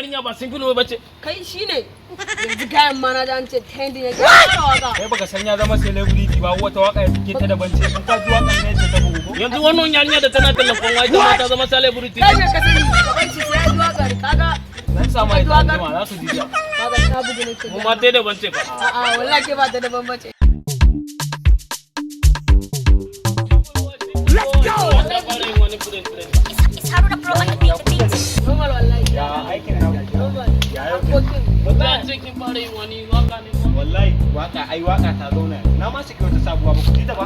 yarinya ba Simple ba ce? Kai shine. Yanzu kayan ma na ji an ce trending yake. Fara waka. Kai baka san ya zama celebrity ba, wata waka ya fike ta daban ce. In ka ji wakan ne ce ta bugu ko? Yanzu wannan yarinya da tana tallan wai ita ma ta zama celebrity. Kai ne ka sani, ka bar shi sai ya ji wakar. Kaga Zan samu ita anjima za su ji ta. Kaga ta bugu nake. Mu ma ta daban ce fa. A'a, wallahi ke ba ta daban bace. Let's go. Ta fara yin wani friend friend. It's Haruna Pro on the beat, the beat. Normal wallahi. Ya aikin na? Normal. Ya yau? Harkokin. Ta ce kin fara yin wani waka ne ko? Wallahi waka, ai waka ta zauna. Na ma saki wata sabuwa, ba ku ji ta ba?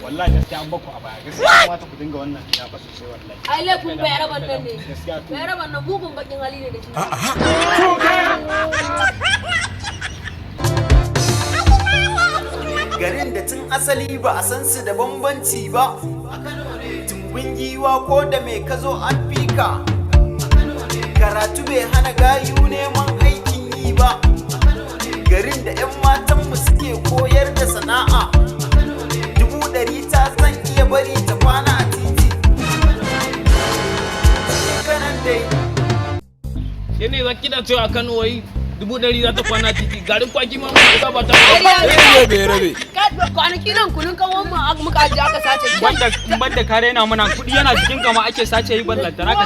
Wallahi gaskiya an baku a baya. Gaskiya kamata ku dinga wannan ya fa sosai wallahi. Ai laifin bai raban nan ne. Gaskiya to. Bai raban nan mugun bakin hali ne da shi. Garin da tun asali ba a san su da bambanci ba, tumbin giwa ko da mai ka zo an fika. Karatu bai hana gayu neman aikin yi ba. Garin da 'yan matanmu suke koyar da sana'a, 100,000 ta zan iya bari ta kwana a titi. Kanan dai. Yene za kina cewa a Kano wai 100,000 za ta kwana titi, garin kwaki ma mu ba ta. Rabe rabe. Kwanaki nan kunun kanwan mu muka ajiye aka sace. Banda banda ka raina mana kuɗi yana cikin kama ake sace yi, ballantana ka.